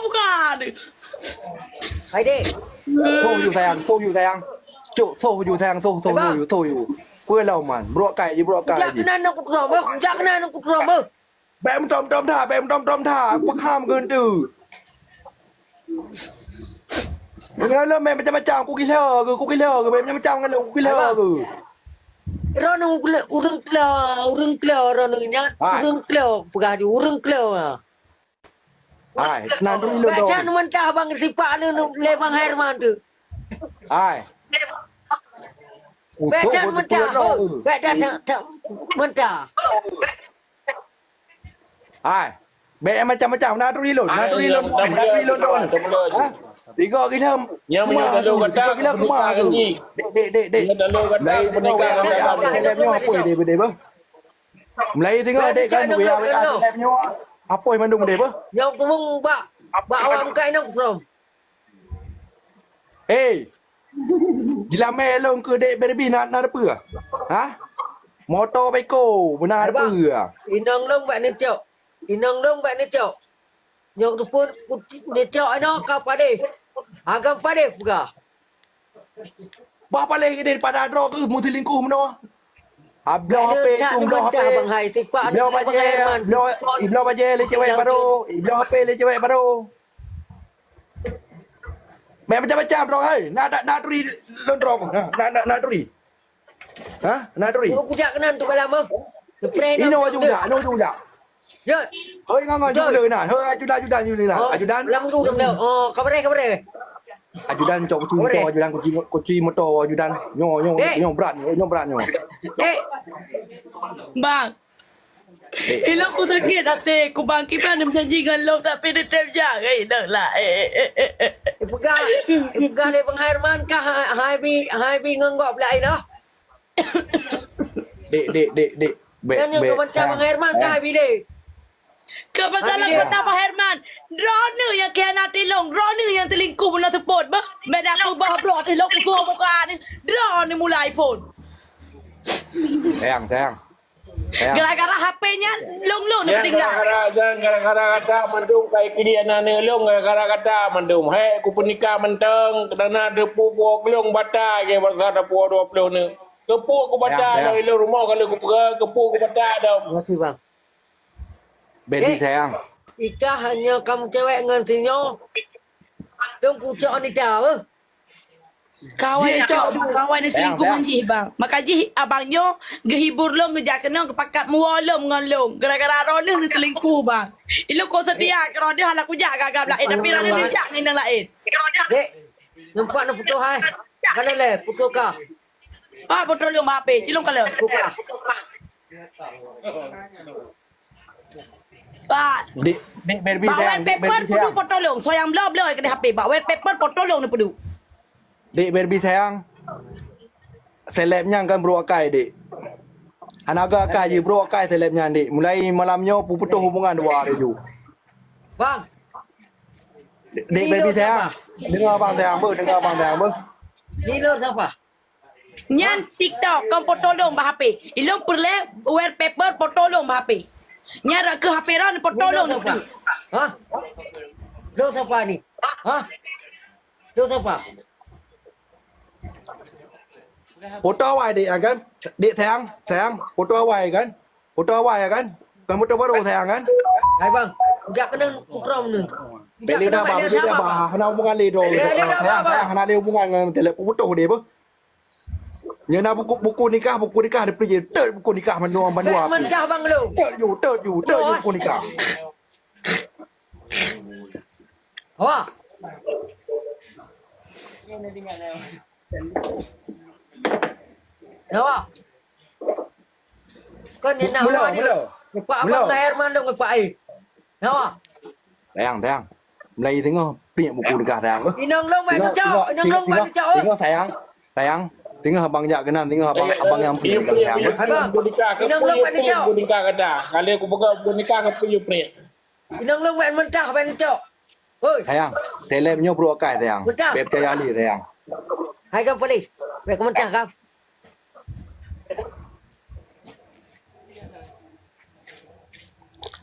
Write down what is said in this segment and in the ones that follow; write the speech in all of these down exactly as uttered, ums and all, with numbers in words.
Bukan. Hai dek. Soh ju sayang, soh ju sayang. Cok, soh ju sayang, soh, soh, soh ju, soh ju. Peue lom man, brok kai ji, brok kai ji. Kujak keunan nang kukrom, kujak keunan nang kukrom. Bèk meutom-tom that, bèk meutom-tom that. Paham keu enteuk. Ngon lôn bèk macam-macam, kukilhô keu, kukilhô keu, bèk macam-macam ngon lôn, kukilhô keu. Droeneuh ureueng klô, ureueng klô droeneuh nyan, ureueng klô peugah ju, ureueng klô. Hai, keunan turi lôn. Bèk that mantah bang sipak lé Bang Herman tu. Hai. Bèk that mantah. Bèk that, that mantah. Hai. Bèk macam-macam. Na turi lôn, na turi lôn, na turi lôn tu. Ha? Tiga gila. Nyang meunyoe lalu kata, tiga gila kuma tu. Dek, dek, dek, dek. Nyang lalu kata, meunyoe lalu kata, meunyoe lalu kata. Mulai tengok dek kan, ya, ya, seleb nyoe. Apa yang mandum deh, bah? Nyang kumung bak, bak awak muka inong from. Hei. Jilamé lôn keu dek Barbie na, na repeue? Ha? Moto beko, beuna repeue? Inong lôn bak neucok. Inong lôn bak neucok. Nyok teupon kuci neucok inoe ka padeh. Agam padeh peugah. Bah paléh geude pada droe keuh meuselingkuh meunoe. Abloe H P tu, bloe H P. Ibloe bajèe, ibloe, ibloe bajèe lé cewek baru. Ibloe H P lé cewek baru. Bèk macam-macam droe hai. Nak, nak, nak turi lôn droe. Nak, nak, nak turi. Ha? Nak turi. Oh, kujak keunan tu malam ah. Inoe aju jak, inoe aju jak. Jot. Hoi, ngon, ngon, jule na. Hoi, ajudan, ajudan, jule na. Ajudan. Lam tu, lam tu. Oh, kabareh, kabareh. Ajudan, cok kuci motor, ajudan, kuci, kuci motor, ajudan. Nyoe, nyoe, nyoe berat, nyoe, nyoe berat, nyoe. Dek. Bang. Ilok ku sakét até, ku bang kiban meujanji ngon lôn, tapi ditém jak ngon idong laén. Ipeugah, ipeugah lé Bang Herman kah hai, hai bi, hai bi ngon gob laén dah. Dek, dek, dek, dek. Bèk, bèk. Nyan nyang keubansa Bang Herman ka hai bilé. Keubansa lôn keubansa Bang Herman. Droeneuh nyang khianati lôn, droeneuh nyang selingkuh bunoe seupôt beuh. Bèk dak peubah brok lôn kusoe muka neuh. Droeneuh mulai phôn. Sayang, sayang. Sayang. Gara-gara H P nyan, lôn, lôn neutinggai. Gara-gara, gara-gara gata mandum ka ikili aneuk lôn, gara-gara gata mandum. Hék, kupeunikah mantong, keunan na deupeu puwoe lôn bata, ke bangsa deupeu dua ploh neuh. Keupeue kubata dong ilôn rumoh ka lheueh kupeugah, keupeue kubata dong. Makasih, Bang. Baby sayang. Ikah hanya kamu cewek ngon sinyoe. Dong kucok nita, eh. Kawai cok, kawai ni selingkuh ngon jih, Bang. Maka jih abang nyoe geuhibur lôn, geujak keunoe, geupakat muwoe lôn ngon lôn. Gara-gara droeneuh ni selingkuh, Bang. Ilôn ko setia keu droeneuh, hana kujak gagap laén, tapi droeneuh ni jak ngon inong laén. Dek, nampak na putôh hai. Ka lé, putôh ka. Ah, putôh lôn bak H P, cilong ka lé. Buka. Pak. Dek, dek Barbie sayang, dek Barbie sayang. Bak wallpaper peuduek putôh lôn. Soe nyang bloe-bloe keu di H P. Bak wallpaper putôh lôn ni peuduek. Dek Barbie sayang. Seleb nyan kan brôk akai, dek. Hana geuakai jih brôk akai seleb nyan, dek. Mulai malam nyoe putôh hubungan dua hari ju. Bang. Dek, dek Barbie sayang. Deungoe abang sayang beuh, deungoe abang sayang beuh. Ni lôn sapa? Nyan TikTok, kon putôh lôn bak H P. Ilôn peureulèe wallpaper putôh lôn bak H P. Nyan rot keu H P droeneuh putôh lôn. Hah? Lôn sapa ni? Hah? Lôn sapa? Putôh awai dek kan? Dek sayang, sayang, putôh awai kan? Putôh awai kan? Kon putôh barô sayang kan? Hai bang, jak keunan kukrom ni. Beli dah bah, beli dah bah. Hana hubungan lé droe. Sayang, sayang, hana lé hubungan ngon telek putôh deh beuh. Nyan na buku, buku nikah, buku nikah dipeuji. Tet buku nikah mandua, mandua. Mentah bang lu. Tet ju, tet ju, tet ju buku nikah. Wah. Wah. Kon ni nak mula, mula. Ngepak abang Herman lu ngepak ai. Nyawa. Tayang, tayang. Mulai tengah piek buku nikah tayang. Inong long mak tengok, tengok, tengok, tengok, tengok, tayang. Tayang. Tengok abang jak keunan, tengok abang, abang yang piek tayang. Abang. Inong long mak tengok. Buku nikah kata. Kalau aku pegang buku nikah, aku piek. Inong long mak mentah mak tengok. Hoi. Tayang. Seleb nyoe brôk akai tayang. Mentah. Bèk percaya lé tayang. Hai kan poleh. Bèk mentah kan.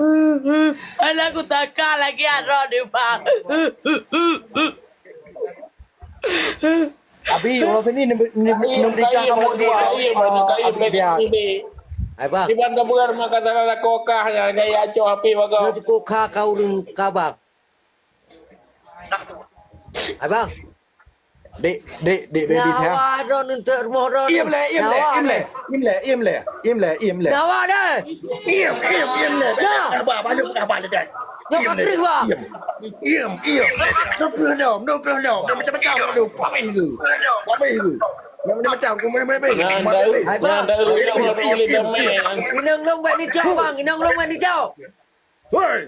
Alah, aku takah lagi arah ni, bang. Abi, uroe sini nem-, nem-, nem-, berikan kamu dua, eh, Abi dia. Hai, bang. Iban kaburan maka salah lakoe kah, ya, gaya acoh api bagoe. Cukup kha ka ureueng kha, bang. Hai, bang. Dek, dek, dek, baby saya. Nyawa droen untuk rumoh droen. Iem lé, iem lé, iem lé. Iem lé, iem lé, iem lé, iem lé. Nyawa deh. Iem, iem, iem lé. Ya. Abah, abah, lu, abah, lu, dah. Nyoe iem lé. Patri, wah. Iem, iem, iem. Lu keuh dong, lu keuh dong. Macam-macam lu. Pameh ke? Pameh ke? Macam-macam. Ku main, main, main. Nyan, main, main. Hai, bang. Nyan, dah, dah, dah, dah, dah, dah, dah. Inong long bak ni cok, bang. Inong long bak ni cok. Hoi!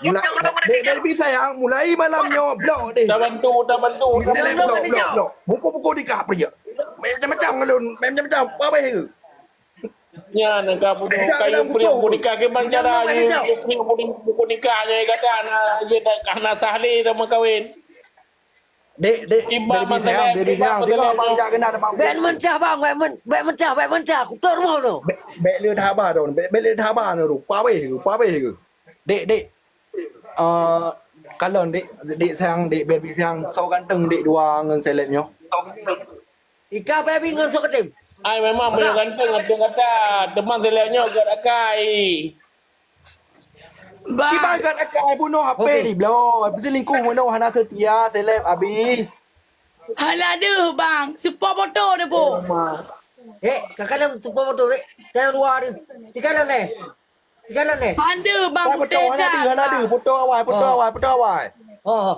Mula-, dek, dek, dek, sayang, mulai malam nyoe blok deh. Tabantu, tabantu. Blok, blok, blok, blok. Buku-buku dikah pria. Macam-macam ngalun, macam-macam. Apa bahaya? Nyan, ka budoe kayu pria buku dikah ke bang cara ni. Buku dikah nyoe kata anak, dia tak, anak sah lé sama kahwin. Dek, dek, imbang baby sayang, baby sayang. Tengok abang jak kena depan. Bèk meuntah, bang. Bèk men-, bèk meuntah, bèk meuntah. Kutok rumoh tu. Bèk, bèk le dah haba tu. Bèk, bèk le dah haba tu. Paweh ke? Paweh ke? Dek, dek. Eh, kalon dek, dek sayang, dek baby sayang. So ganteng dek dua ngon seleb nyoe. Ika baby ngon so ketim. Ai memang meunyoe ganteng, ganteng kata. Teuma seleb nyoe gak akai. Bang. Ibarat akai bunoh H P di bloe, selingkuh bunoh hana setia, seleb abi. Hana deuh, bang. Seupôt moto deh, Bu. Eh, ka kalon seupôt moto, eh. Jangan luar ni. Tiga lon leh. Tiga lon leh. Hana deuh, bang. Hana deuh, hana deuh. Foto awai, foto awai, foto awai. Oh.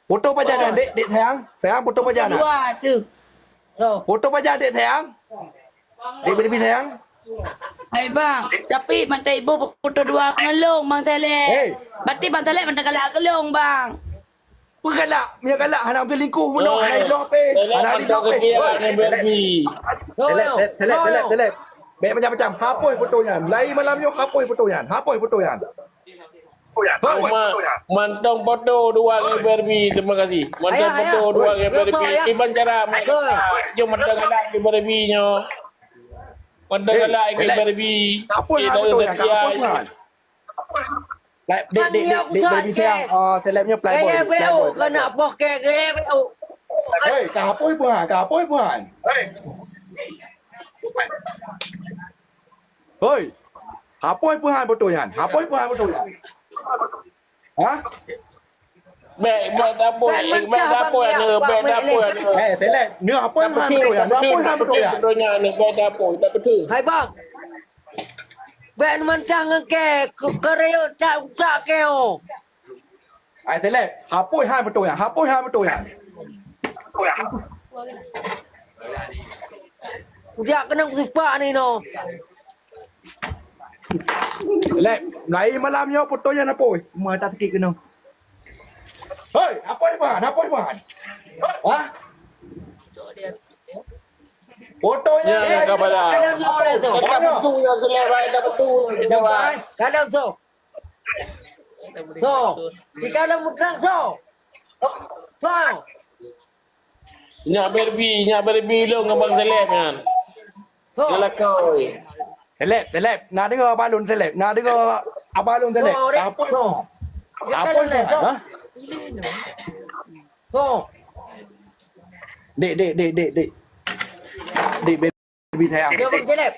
Foto pajan nyan, dek, dek sayang? Sayang, foto pajan nyan? Dua tu. Foto pajan, dek sayang? Dek baby sayang? Hai bang, tapi mata ibu foto dua ngon long, bang Saleh. Hei. Berarti bang Saleh mata galak ke long, bang. Apa galak? Meunyo galak hana selingkuh bunoe, hana idroh peh. Hana idroh peh. Hei, seleb, seleb, seleb, seleb. Bèk macam-macam. Hapus foto nyan. Mulai malam nyoe hapus foto nyan. Hapus foto nyan. Cuma mantong foto dua ngon Barbie. Terima kasih. Mantong foto dua ngon Barbie. Iban cara main. Jom mantong galak ngon Barbie nyoe. Mantong galak ngon Barbie. Hapus foto nyan. Hapus nyan. Dek, dek, dek, dek, Barbie sayang. Ah, selebnya playboy. Playboy. Kena poh kek, playboy. Hei, ka hapus peuhan, ka hapus peuhan. Hei. Hapus peuhan foto nyan. Hapus peuhan foto nyan. Ha? Bèk, bèk dapôi, bèk dapôi ane, bèk dapôi ane. Eh, seleb, nyoe hapus peuhan foto nyan. Hapus peuhan foto nyan. Foto nyan, bèk dapôi, tak betul. Hai bang. Bèk mantang ngon kek, ke-, keureuek tak utak kek oh. Hai seleb, hapus hai beutôi nyan, hapus hai beutôi nyan. Ujak keunong sifat ni noh. Seleb, mulai malam nyoe beutôi nyan hapus. Mata sakét keunong. Hei, hapus peuhan, hapus peuhan. Hah? Foto nyan. Ya, ya, kabar. Kalau nyoe oleh tu. Kalau betul nyan seleb, kalau betul nyan seleb. Kalau tu. So, di dalam muka so. So. Nyak Barbie, nyak Barbie lôn ngon Bang Seleb nyan. Nyan lakau. Seleb, Seleb. Na deungoe Abah Lôn Seleb. Na deungoe Abah Lôn Seleb. Apa? Apa? Ha? Dek, dek, dek, dek, dek. Dek, Barbie sayang. Dia Bang Seleb.